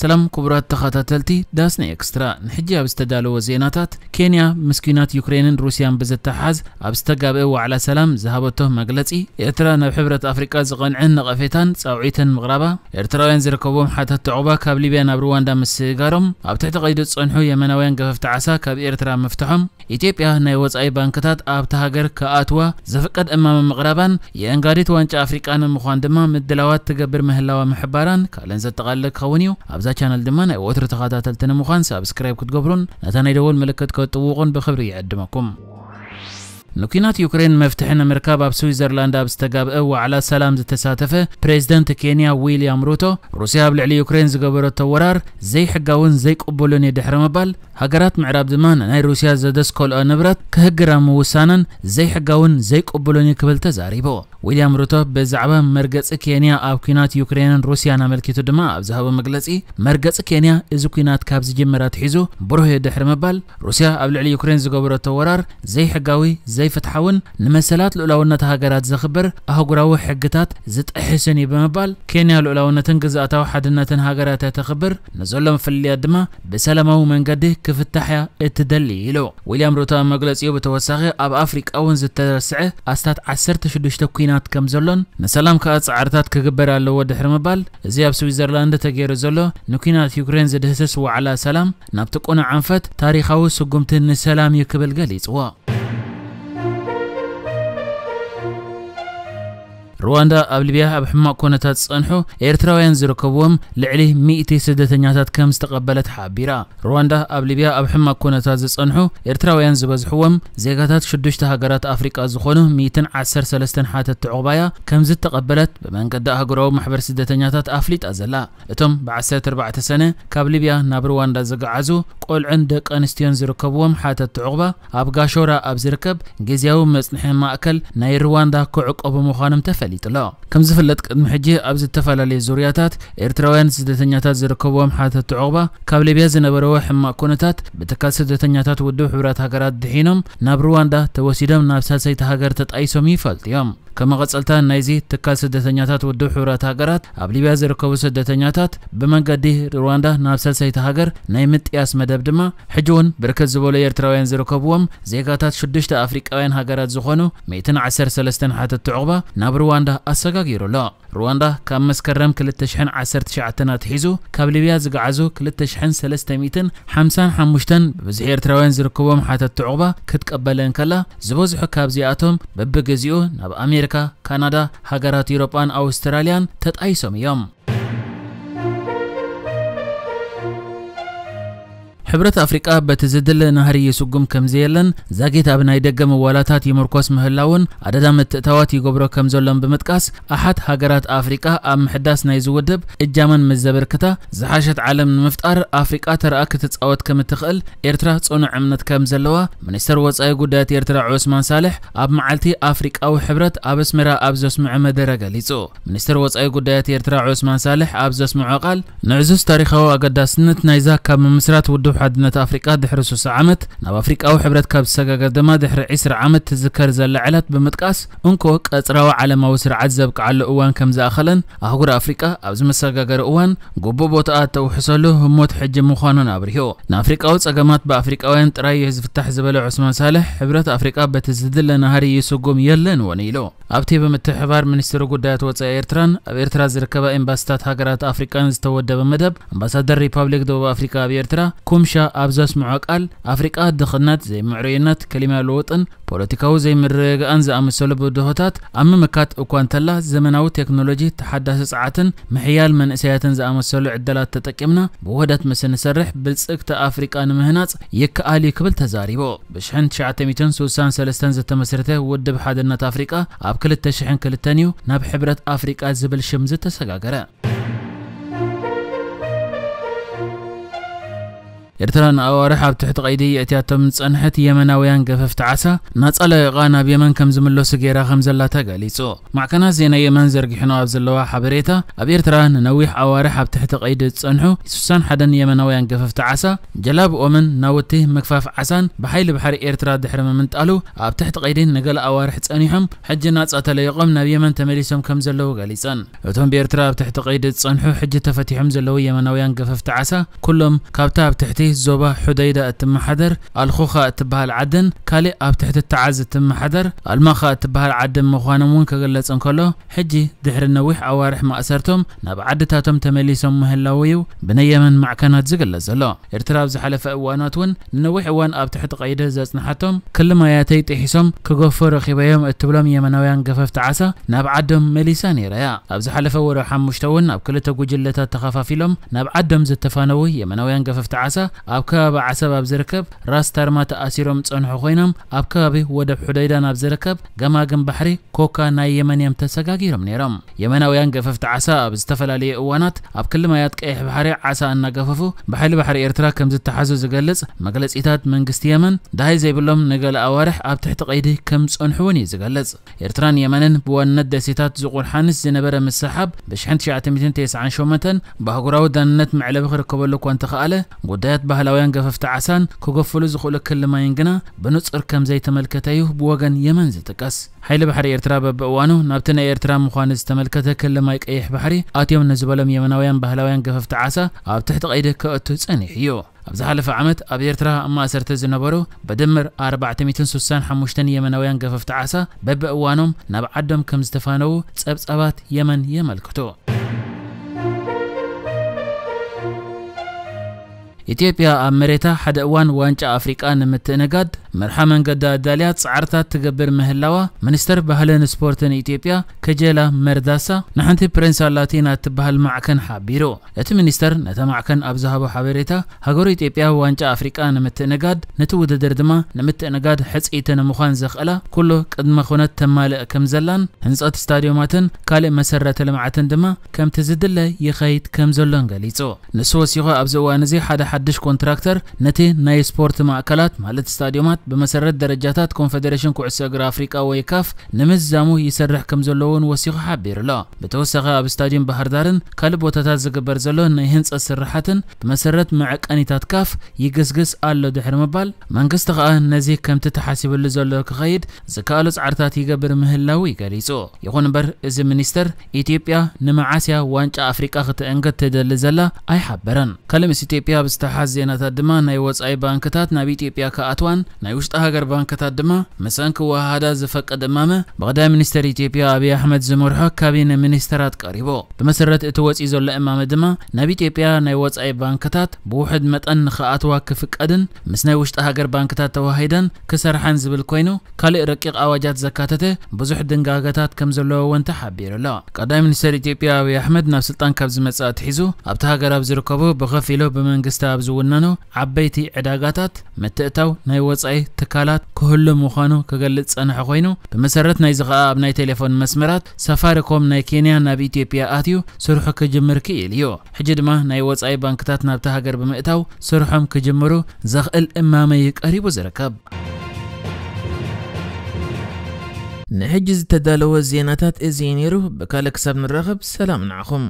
ሰላም ክቡራት ተኸታተልቲ ዳስና ኤክስትራ፣ ንሕጂ ኣብ ዝተዳለወ ዜናታት፣ ኬንያ ምስ ኲናት ዩክሬንን ሩስያን ብዝተሓዝ ኣብ ዝተጋብአ ዋዕላ ሰላም ዝሃበቶ መግለጺ፣ ኤርትራ ናብ ሕብረት ኣፍሪቃ ዝቐንዐን ነቐፌታን ጻውዒትን ምቕራባ፣ ኤርትራውያን ዝርከብዎም ሓተት ዑቕባ ካብ ሊብያ ናብ ሩዋንዳ ምስግጋሮም፣ ኣብ ትሕቲ ቀይዲ ዝጸንሑ የመናውያን ገፈፍቲ ዓሳ ካብ ኤርትራ ምፍትሖም፣ ኢትዮጵያ ናይ ወጻኢ ባንክታት ኣብታ ሃገር ክኣትዋ ዘፍቀድ እማመ ምቕራባን የእንጋዲት ዋንጫ ኣፍሪቃ ንምዃን ድማ ምድላዋት ትገብር ምህላዋ ምሕባራን ካልእን ዘጠቓልል ክኸውን እዩ። ኣብዛ ቻነል ድማ ናይ ወትሩ ተኸታተልቲ ንምዃን ሳብስክራይብ ክትገብሩን ነታ ናይ ደወል ምልክት ከጥውቑን ብኽብሪ ይዕድመኩም። ንኲናት ዩክሬን መፍትሒ ንምርካብ ኣብ ስዊዘርላንድ ኣብ ዝተጋብአ ዋዕላ ሰላም ዝተሳተፈ ፕሬዝደንት ኬንያ ዊልያም ሩቶ፣ ሩስያ ኣብ ልዕሊ ዩክሬን ዝገበረቶ ወራር ዘይሕጋውን ዘይቅቡልን እዩ ድሕሪ ምባል፣ ሃገራት ምዕራብ ድማ ንናይ ሩስያ ዘደስከልኦ ንብረት ክህግራ ምውሳነን ዘይሕጋውን ዘይቅቡልን እዩ ክብል ተዛሪቡ። ዊልያም ሩቶ ብዛዕባ መርገጺ ኬንያ ኣብ ኲናት ዩክሬንን ሩስያን ኣመልኪቱ ድማ ኣብ ዝሃቦ መግለጺ፣ መርገጺ ኬንያ እዚ ኲናት ካብ ዝጅምር ኣትሒዙ ብሩህ እዩ ድሕሪ ምባል፣ ሩስያ ኣብ ልዕሊ ዩክሬን ዝገበረቶ ወራር ዘይሕጋዊ፣ ዘይፍትሓውን ንመሰላት ልኡላውነት ሃገራት ዘኽብር ኣህጉራዊ ሕግታት ዝጥሕስን እዩ ብምባል፣ ኬንያ ልኡላውነትን ግዝኣታዊ ሓድነትን ሃገራት እያ ተኽብር፣ ንዘሎ ፍልልያት ድማ ብሰላማዊ መንገዲ ክፍታሕ እያ እትደሊ ኢሉ። ዊልያም ሩቶ ኣብ መግለጺኡ ብተወሳኺ ኣብ ኣፍሪቃ እውን ዝተረስዐ ኣስታት ዓሰርተ ሽዱሽተ ኲናት ከም ዘሎን ንሰላም ከኣ ጻዕርታት ክግበር ኣለዎ ድሕሪ ምባል፣ እዚ ኣብ ስዊዘርላንድ ተገይሩ ዘሎ ንኲናት ዩክሬን ዝድህስስ ዋዕላ ሰላም ናብቲ ቅኑዕ ኣንፈት ታሪኻዊ ስጉምቲ ንሰላም እዩ ክብል ገሊጽዎ። ሩዋንዳ ኣብ ሊብያ ኣብ ሕማቕ ኩነታት ዝጸንሑ ኤርትራውያን ዝርከብዎም ልዕሊ ሚእቲ ስደተኛታት ከም ዝተቐበለት ሓቢራ። ሩዋንዳ ኣብ ሊብያ ኣብ ሕማቕ ኩነታት ዝጸንሑ ኤርትራውያን ዝበዝሕዎም ዜጋታት ሽዱሽተ ሃገራት ኣፍሪቃ ዝኾኑ ሚእትን ዓሰርተ ሰለስተን ሓተትቲ ዑቕባያ ከም ዝተቐበለት ብመንገዲ ኣህጉራዊ ማሕበር ስደተኛታት ኣፍሊጣ ዘላ። እቶም ብዓሰርተ ኣርባዕተ ሰነ ካብ ሊብያ ናብ ሩዋንዳ ዝገዓዙ ቆልዑን ደቂ ኣንስትዮን ዝርከብዎም ሓተትቲ ዑቕባ ኣብ ጋሾራ ኣብ ዝርከብ ግዝያዊ መጽንሒ ማእከል ናይ ሩዋንዳ ክዕቆቡ ምዃኖም ተፈሊጡ ኣሎ። ከም ዝፍለጥ ቅድሚ ሕጂ ኣብ ዝተፈላለዩ ዙርያታት ኤርትራውያን ስደተኛታት ዝርከብዎም ሓተትቲ ዑቕባ ካብ ሊብያ ዝነበረዎ ሕማቕ ኩነታት ብትካል ስደተኛታት ውድብ ሕቡራት ሃገራት ድሒኖም ናብ ሩዋንዳ ተወሲዶም ናብ ሳልሰይቲ ሃገር ተጣይሶም ይፈልጡ እዮም። ከም መቐጸልታ ናይዚ ትካል ስደተኛታት ውድብ ሕቡራት ሃገራት ኣብ ሊብያ ዝርከቡ ስደተኛታት ብመንገዲ ሩዋንዳ ናብ ሳልሰይቲ ሃገር ናይ ምጥያስ መደብ ድማ ሕጂ እውን ብርክት ዝበሉ ኤርትራውያን ዝርከብዎም ዜጋታት ሽዱሽተ ኣፍሪቃውያን ሃገራት ዝኾኑ ሚእትን ዓሰርተ ሰለስተን ሓተትቲ ዑቕባ ናብ ሩዋንዳ ኣሰጋጊሩ ኣሎ። ሩዋንዳ ካብ መስከረም ክልተ ሽሕን ዓሰርተ ትሽዓተን ኣትሒዙ ካብ ሊብያ ዝገዓዙ ክልተ ሽሕን ሰለስተ ሚእትን ሓምሳን ሓሙሽተን ብብዝሒ ኤርትራውያን ዝርከብዎም ሓተትቲ ዑቕባ ክትቀበል እንከላ፣ ዝበዝሑ ካብዚኣቶም በብግዜኡ ናብ ኣሜሪካ፣ ካናዳ፣ ሃገራት ዩሮጳን ኣውስትራልያን ተጣይሶም እዮም። ሕብረት ኣፍሪቃ በቲ ዝድለ ናህሪ ይስጉም ከም ዘየለን ዛጊት ኣብ ናይ ደገ ምዋላታት ይምርኮስ ምህላውን ኣደዳ ምትእታዋት ይገብሮ ከም ዘሎን ብምጥቃስ፣ ኣሓት ሃገራት ኣፍሪቃ ኣብ ምሕዳስ ናይዚ ውድብ እጃመን ምስ ዘበርክታ፣ ዝሓሸት ዓለም ንምፍጣር ኣፍሪቃ ተረኣ ክትጻወት ከም እትኽእል ኤርትራ ጽኑዕ እምነት ከም ዘለዋ ሚኒስተር ወጻኢ ጉዳያት ኤርትራ ዑስማን ሳልሕ ኣብ መዓልቲ ኣፍሪቃዊ ሕብረት ኣብ ኣስመራ ኣብ ዘስምዖ መደረ ገሊጹ። ሚኒስተር ወጻኢ ጉዳያት ኤርትራ ዑስማን ሳልሕ ኣብ ዘስምዖ ቃል፣ ንዕዙዝ ታሪኻዊ ኣገዳስነት ናይዛ ካብ ምምስራት ውድብ ሓድነት ኣፍሪቃ ድሕሪ ስሳ ዓመት፣ ናብ ኣፍሪቃዊ ሕብረት ካብ ዝሰጋገር ድማ ድሕሪ ዕስራ ዓመት ትዝከር ዘላ ዕለት ብምጥቃስ፣ እንኮ ቀጽራዊ ዓለማዊ ስርዓት ዘብቅዓሉ እዋን ከም ዝኣኸለን፣ ኣህጉር ኣፍሪቃ ኣብዚ መሰጋገሪ እዋን ግቡእ ቦታኣ እተውሕሰሉ ህሞት ሕጂ ምዃኑን ኣብሪሁ። ንኣፍሪቃዊ ጸገማት ብኣፍሪቃውያን ጥራይ እዩ ዝፍታሕ ዝበለ ዑስማን ሳልሕ፣ ሕብረት ኣፍሪቃ በቲ ዝድለ ናህሪ ይስጉም የለን እውን ኢሉ። ኣብቲ ብምትሕብባር ሚኒስትሪ ጉዳያት ወጻኢ ኤርትራን ኣብ ኤርትራ ዝርከባ ኤምባሲታት ሃገራት ኣፍሪቃን ዝተወደበ መደብ፣ ኣምባሳደር ሪፓብሊክ ደቡብ ኣፍሪቃ ኣብ ኤርትራ ኩምሻ ኣብ ዘስምዖ ቃል፣ ኣፍሪቃ ድኽነት፣ ዘይምዕሩይነት፣ ክሊማ ለውጥን ፖለቲካዊ ዘይምርግጋእን ዝኣመሰሉ ብድሆታት ኣብ ምምካት እኳ እንተላ፣ ዘመናዊ ቴክኖሎጂ፣ ተሓዳሲ ጸዓትን ምሕያል መንእሰያትን ዝኣመሰሉ ዕድላት ተጠቂምና ብውህደት ምስ እንሰርሕ ብልጽግቲ ኣፍሪቃ ንምህናጽ ይከኣል እዩ ክብል ተዛሪቡ። ብሽሕን ትሽዓተ ሚእትን ስሳን ሰለስተን ዝተመስረተ ውድብ ሓድነት ኣፍሪቃ ኣብ ክልተ ሽሕን ክልተን እዩ ናብ ሕብረት ኣፍሪቃ ዝብል ሽም ዝተሰጋገረ። ኤርትራ ንኣዋርሕ ኣብ ትሕቲ ቀይዲ የእትያቶም ዝጸንሐት የመናውያን ገፈፍቲ ዓሳ ናጻ ለቂቓ ናብ የመን ከም ዝምለሱ ገይራ ከም ዘላ ተገሊጹ። ማዕከናት ዜና የመን ዘርጊሕኖ ኣብ ዘለዋ ሓበሬታ፣ ኣብ ኤርትራ ንነዊሕ ኣዋርሕ ኣብ ትሕቲ ቀይዲ ዝጸንሑ ስሳን ሓደን የመናውያን ገፈፍቲ ዓሳ ጀላብኦምን ናውቲ ምግፋፍ ዓሳን ብሓይሊ ባሕሪ ኤርትራ ድሕሪ ምምንጣሉ ኣብ ትሕቲ ቀይዲ ንገለ ኣዋርሕ ጸኒሖም ሕጂ ናጻ ተለይቖም ናብ የመን ተመሊሶም ከም ዘለዉ ገሊጸን። እቶም ብኤርትራ ኣብ ትሕቲ ቀይዲ ዝጸንሑ ሕጂ ተፈቲሖም ዘለዉ የመናውያን ገፈፍቲ ዓሳ ኩሎም ካብታ ኣብ ትሕቲ ዞባ ሑደይዳ እትመሓደር ኣልኹኻ እትበሃል ዓድን ካልእ ኣብ ትሕቲ ተዓዝ እትመሓደር ኣልማኻ እትበሃል ዓድን ምዃኖም እውን ክግለጽ እንከሎ፣ ሕጂ ድሕሪ ነዊሕ ኣዋርሕ ማእሰርቶም ናብ ዓድታቶም ተመሊሶም ምህላዉ እዩ ብናይ የመን ማዕከናት ዝግለጽ ዘሎ። ኤርትራ ኣብ ዝሓለፈ እዋናት እውን ንነዊሕ እዋን ኣብ ትሕቲ ቀይዲ ዘጽንሓቶም ክሊ ማያተይ ጥሒሶም ክገፉ ረኺበዮም እትብሎም የመናውያን ገፈፍቲ ዓሳ ናብ ዓዶም መሊሳ ነይራ እያ። ኣብ ዝሓለፈ ወርሒ ሓሙሽተ እውን ኣብ ክልተ ጉጅለታት ተኸፋፊሎም ናብ ዓዶም ዝተፋነዉ የመናውያን ገፈፍቲ ዓሳ ኣብ ከባቢ ዓሰብ ኣብ ዝርከብ ራስ ታርማ ተኣሲሮም ዝጸንሑ ኮይኖም፣ ኣብ ከባቢ ወደብ ሑደይዳ ናብ ዝርከብ ገማግም ባሕሪ ኮካ ናይ የመን እዮም ተሰጋጊሮም ነይሮም። የመናውያን ገፈፍቲ ዓሳ ኣብ ዝተፈላለዩ እዋናት ኣብ ክሊ ማያት ቀይሕ ባሕሪ ዓሳ እናገፈፉ ብሓይሊ ባሕሪ ኤርትራ ከም ዝተሓዙ ዝገልጽ መግለጺታት መንግስቲ የመን፣ ደሃይ ዘይብሎም ንገለ ኣዋርሕ ኣብ ትሕቲ ቀይዲ ከም ዝጸንሑ እውን እዩ ዝገልጽ። ኤርትራን የመንን ብዋንነት ደሴታት ዙቑር ሓንስ ዝነበረ ምስሓብ ብ ትሽዓተ ሚእትን ተስዓን ሸሞንተን ብኣህጉራዊ ዳንነት መዕለቢ ክርከበሉ እኳ እንተኸኣለ፣ ጉዳያት ባህላውያን ገፈፍቲ ዓሳን ክገፍሉ ዝኽእሉ ክሊ ማይን ግና ብንጹር ከም ዘይተመልከተ እዩ ብወገን የመን ዝጥቀስ። ሓይሊ ባሕሪ ኤርትራ በብእዋኑ ናብቲ ናይ ኤርትራ ምዃኑ ዝተመልከተ ክሊ ማይ ቀይሕ ባሕሪ ኣትዮም ንዝበሎም የመናውያን ባህላውያን ገፈፍቲ ዓሳ ኣብ ትሕቲ ቀይዲ ከእቱ ጸኒሑ እዩ። ኣብ ዝሓለፈ ዓመት ኣብ ኤርትራ ኣብ ማእሰርቲ ዝነበሩ ብድምር ኣርባዕተ ሚእትን ስሳን ሓሙሽተን የመናውያን ገፈፍቲ ዓሳ በብእዋኖም ናብ ዓዶም ከም ዝተፋነዉ ጸብጻባት የመን የመልክቱ። ኢትዮጵያ ኣብ መሬታ ሓደ እዋን ዋንጫ ኣፍሪቃ ንምትእንጋድ መርሓ መንገዳ ኣዳልያ ጻዕርታት ትገብር ምህላዋ ሚኒስተር ባህልን ስፖርትን ኢትዮጵያ ከጀላ መርዳሳ ንሓንቲ ፕሬንሳ ላቲና እትበሃል ማዕከን ሓቢሩ። እቲ ሚኒስተር ነታ ማዕከን ኣብ ዝሃቦ ሓበሬታ፣ ሃገሩ ኢትዮጵያ ዋንጫ ኣፍሪቃ ንምትእንጋድ፣ ነቲ ውድድር ድማ ንምትእንጋድ ሕጽይቲ ንምዃን ዘኽእላ ኩሉ ቅድመ ኩነት ተማልእ ከም ዘላን ህንጸት ስታድዮማትን ካልእ መሰረተ ልምዓትን ድማ ከምቲ ዝድለ ይኸይድ ከም ዘሎን ገሊጹ። ንሱ ወሲኹ ኣብዚ እዋን እዚ ሓደ ሓድሽ ኮንትራክተር ነቲ ናይ ስፖርት ማእከላት ማለት ስታድዮማት ብመሰረት ደረጃታት ኮንፈደሬሽን ኩዕሶ እግሪ ኣፍሪቃ ወይ ካፍ ንምዝዛሙ ይሰርሕ ከም ዘሎ እውን ወሲኹ ሓቢሩ ኣሎ። ብተወሳኺ ኣብ ስታድዮም ባህር ዳርን ካልእ ቦታታት ዝግበር ዘሎ ናይ ህንጸት ስራሓትን ብመሰረት መዐቀኒታት ካፍ ይግስግስ ኣሎ ድሕሪ ምባል፣ መንግስቲ ከኣ ነዚ ከምቲ ተሓሲብሉ ዘሎ ክኸይድ ዝከኣሎ ጻዕርታት ይገብር ምህላዉ እዩ ገሊጹ። ይኹን እምበር እዚ ሚኒስተር ኢትዮጵያ ንመዓስ እያ ዋንጫ ኣፍሪቃ ክትእንግድ ትደሊ ዘላ ኣይሓበረን። ካልእ ምስ ኢትዮጵያ ኣብ ዝተሓዝ ዜናታት ድማ ናይ ወጻኢ ባንክታት ናብ ኢትዮጵያ ክኣትዋን ናይ ውሽጢ ሃገር ባንክታት ድማ ምስአን ክወሃሃዳ ዝፈቅድ እማመ ብቐዳማይ ሚኒስተር ኢትዮጵያ ኣብይ ኣሕመድ ዝመርሖ ካቢነ ሚኒስተራት ቀሪቡ። ብመሰረት እቲ ወጺኡ ዘሎ እማመ ድማ ናብ ኢትዮጵያ ናይ ወጻኢ ባንክታት ብውሑድ መጠን ንኽኣትዋ ክፍቀድን ምስ ናይ ውሽጢ ሃገር ባንክታት ተዋሂደን ክሰርሓን ዝብል ኮይኑ፣ ካልእ ረቂቕ ኣዋጃት ዘካተተ ብዙሕ ድንጋገታት ከም ዘለዎ እውን ተሓቢሩ ኣሎ። ቀዳማይ ሚኒስተር ኢትዮጵያ ኣብይ ኣሕመድ ናብ ስልጣን ካብ ዝመጽእ ኣትሒዙ ኣብቲ ሃገር ኣብ ዝርከቡ ብኸፊሉ ብመንግስቲ ኣብ ዝውነኑ ዓበይቲ ዕዳጋታት ምትእታው ናይ ወጻኢ ትካላት ክህሉ ምዃኑ ክገልጽ ጸንሐ ኮይኑ፣ ብመሰረት ናይዚ ኸኣ ኣብ ናይ ቴሌፎን መስመራት ሳፋሪኮም ናይ ኬንያ ናብ ኢትዮጵያ ኣትዩ ስርሑ ክጅምር ክኢሉ እዩ። ሕጂ ድማ ናይ ወጻኢ ባንክታት ናብቲ ሃገር ብምእታው ስርሖም ክጅምሩ ዘኽእል እማመ እዩ ቀሪቡ ዝርከብ። ንሕጂ ዝተዳለወ ዜናታት እዚ እዩ ነይሩ። ብካልእ ክሳብ ንራኸብ ሰላም ንዓኹም።